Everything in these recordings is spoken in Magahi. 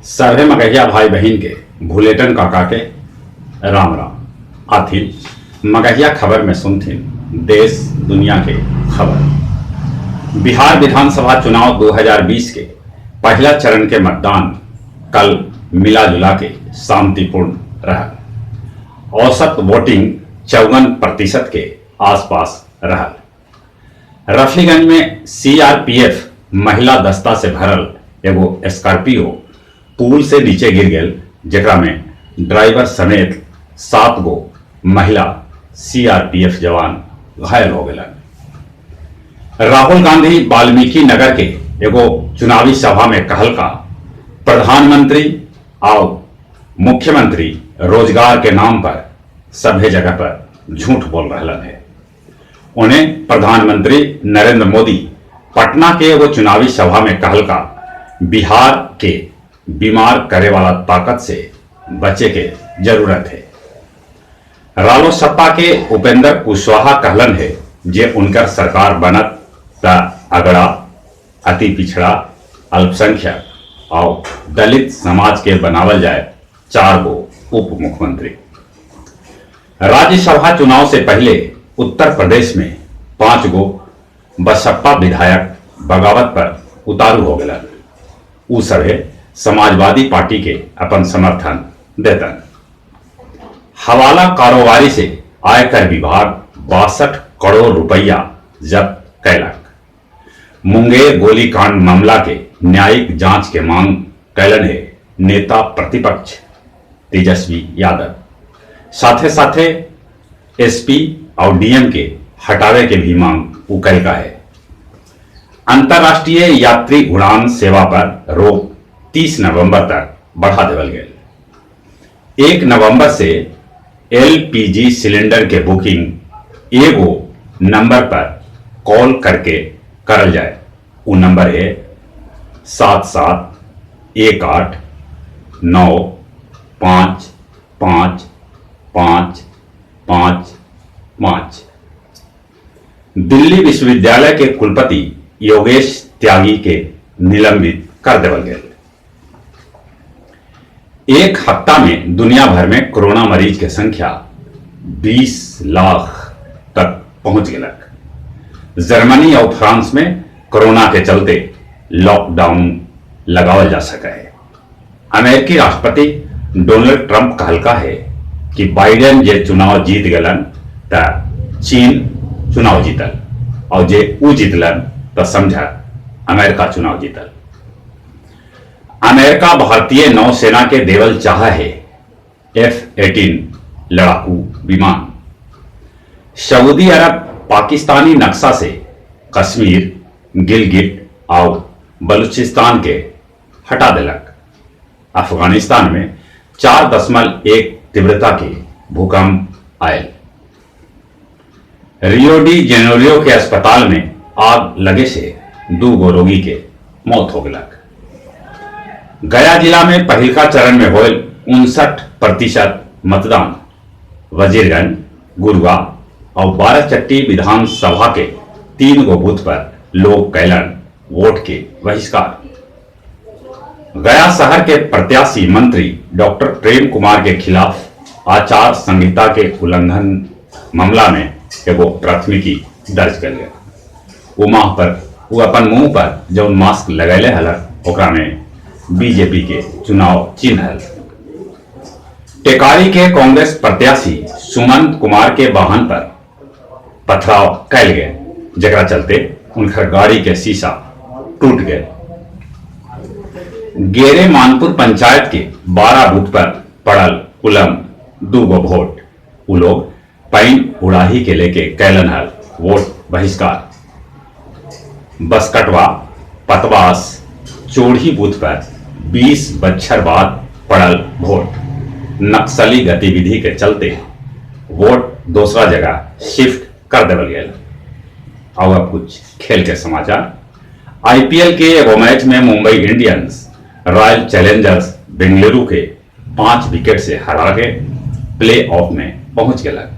सभे मगहिया भाई बहिन के भुलेटन काका के राम राम। आथिन मगहिया खबर में सुनथिन देश दुनिया के खबर। बिहार विधानसभा चुनाव 2020 के पहला चरण के मतदान कल मिला जुला के शांतिपूर्ण रहल। औसत वोटिंग 54% के आसपास रहल। रफीगंज में सीआरपीएफ महिला दस्ता से भरल एगो स्कॉर्पियो पुल से नीचे गिर गेल, जेकरा में ड्राइवर समेत 7 गो महिला सीआरपीएफ जवान घायल हो गेलन। राहुल गांधी वाल्मीकि नगर के एगो चुनावी सभा में कहलका, प्रधानमंत्री और मुख्यमंत्री रोजगार के नाम पर सभे जगह पर झूठ बोल रहलन है। उन्हें प्रधानमंत्री नरेंद्र मोदी पटना के एगो चुनावी सभा में कहलका, बिहार के बीमार करे वाला ताकत से बचे के जरूरत है। रालोसपा के उपेंद्र कुशवाहा कहलन है जे उनकर सरकार बनत त अगड़ा, अति पिछड़ा, अल्पसंख्यक और दलित समाज के बनावल जाए 4 गो उप मुख्यमंत्री। राज्यसभा चुनाव से पहले उत्तर प्रदेश में 5 गो बसपा विधायक बगावत पर उतारू हो गए। उ सभे समाजवादी पार्टी के अपन समर्थन देतन। हवाला कारोबारी से आयकर विभाग 62 करोड़ रुपया जब्त कैलक। मुंगेर गोलीकांड मामला के न्यायिक जांच के मांग कैलन है नेता प्रतिपक्ष तेजस्वी यादव। साथे साथे एसपी और डीएम के हटावे के भी मांग उ कैलका है। अंतर्राष्ट्रीय यात्री उड़ान सेवा पर रोक 30 नवंबर तक बढ़ा देवल गेल। 1 नवंबर से एलपीजी सिलेंडर के बुकिंग एगो नंबर पर कॉल करके करल जाए। वो नंबर है 7 7 1 8 9 5 5 5 5 5। दिल्ली विश्वविद्यालय के कुलपति योगेश त्यागी के निलंबित कर देवल गेल। एक हफ्ता में दुनिया भर में कोरोना मरीज के संख्या 20 लाख तक पहुंच गलक। जर्मनी और फ्रांस में कोरोना के चलते लॉकडाउन लगावल जा सका है। अमेरिकी राष्ट्रपति डोनाल्ड ट्रंप कहलका है कि बाइडेन जे चुनाव जीत गलन त चीन चुनाव जीतल और जे उ जीतलन त समझा अमेरिका चुनाव जीतल। अमेरिका भारतीय नौसेना के देवल चाह है F-18 लड़ाकू विमान। सऊदी अरब पाकिस्तानी नक्शा से कश्मीर, गिलगिट और बलूचिस्तान के हटा दिलक। अफगानिस्तान में 4.1 तीव्रता के भूकंप आयल। रियो डी जेनेरियो के अस्पताल में आग लगे से 2 गो रोगी के मौत हो गलक। गया जिला में पहिलका चरण में होल 59% मतदान। वजीरगंज, गुरुआ और बाराचट्टी विधानसभा के 3 गो बूथ पर लोग कैलन वोट के बहिष्कार। गया शहर के प्रत्याशी मंत्री डॉक्टर प्रेम कुमार के खिलाफ आचार संहिता के उल्लंघन मामला में एगो प्राथमिकी दर्ज कर गया। वो माह पर वो अपन मुंह पर जौन मास्क लगैले हलक ओकरा में बीजेपी के चुनाव चिन्ह हल। टेकारी के कांग्रेस प्रत्याशी सुमंत कुमार के वाहन पर पथराव कैल गए, जकरा चलते उनकर गाड़ी के शीशा टूट गए। गेरे मानपुर पंचायत के 12 बूथ पर पड़ल कुलम 2 गो वोट। उ लोग पैन उड़ाही के लेके कैलन हल वोट बहिष्कार। बसकटवा पतवास चोढ़ी बूथ पर 20 बच्छर बाद पड़ल वोट। नक्सली गतिविधि के चलते वोट दूसरा जगह शिफ्ट कर देवल गेल। और अब कुछ खेल के समाचार। आईपीएल के एगो मैच में Mumbai Indians Royal Challengers Bengaluru के 5 विकेट से हरा के प्ले ऑफ में पहुंच गया।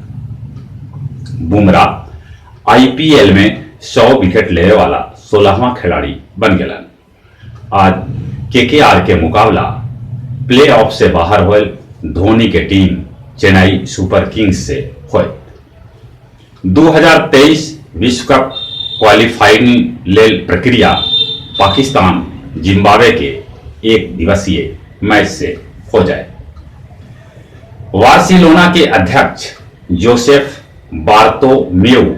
बुमराह आईपीएल में 100 विकेट लेने वाला 16वां खिलाड़ी बन गया। आज केकेआर के मुकाबला प्ले-ऑफ से बाहर होयल धोनी के टीम चेन्नई सुपर किंग्स से होयत। 2023 विश्वकप क्वालीफाइंग लेल प्रक्रिया पाकिस्तान जिम्बाब्वे के एक दिवसीय मैच से हो जाए। बार्सिलोना के अध्यक्ष जोसेफ बार्तोमेउ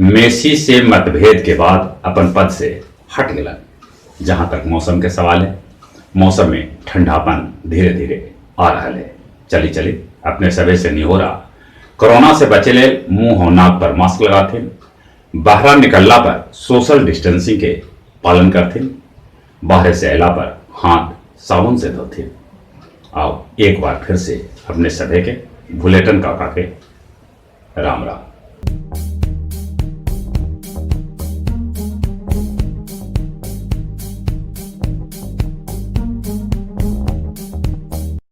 मेसी से मतभेद के बाद अपन पद से हट गेलन। जहां तक मौसम के सवाल है, मौसम में ठंडापन धीरे धीरे आ रहा है। चली चली अपने सभे से निहोरा, कोरोना से बचे ले मुंह और नाक पर मास्क लगाथिन, बाहर निकलला पर सोशल डिस्टेंसिंग के पालन करथिन, बाहर से अला पर हाथ साबुन से धोथिन। आओ एक बार फिर से अपने सभे के भुलेटन काका के राम राम।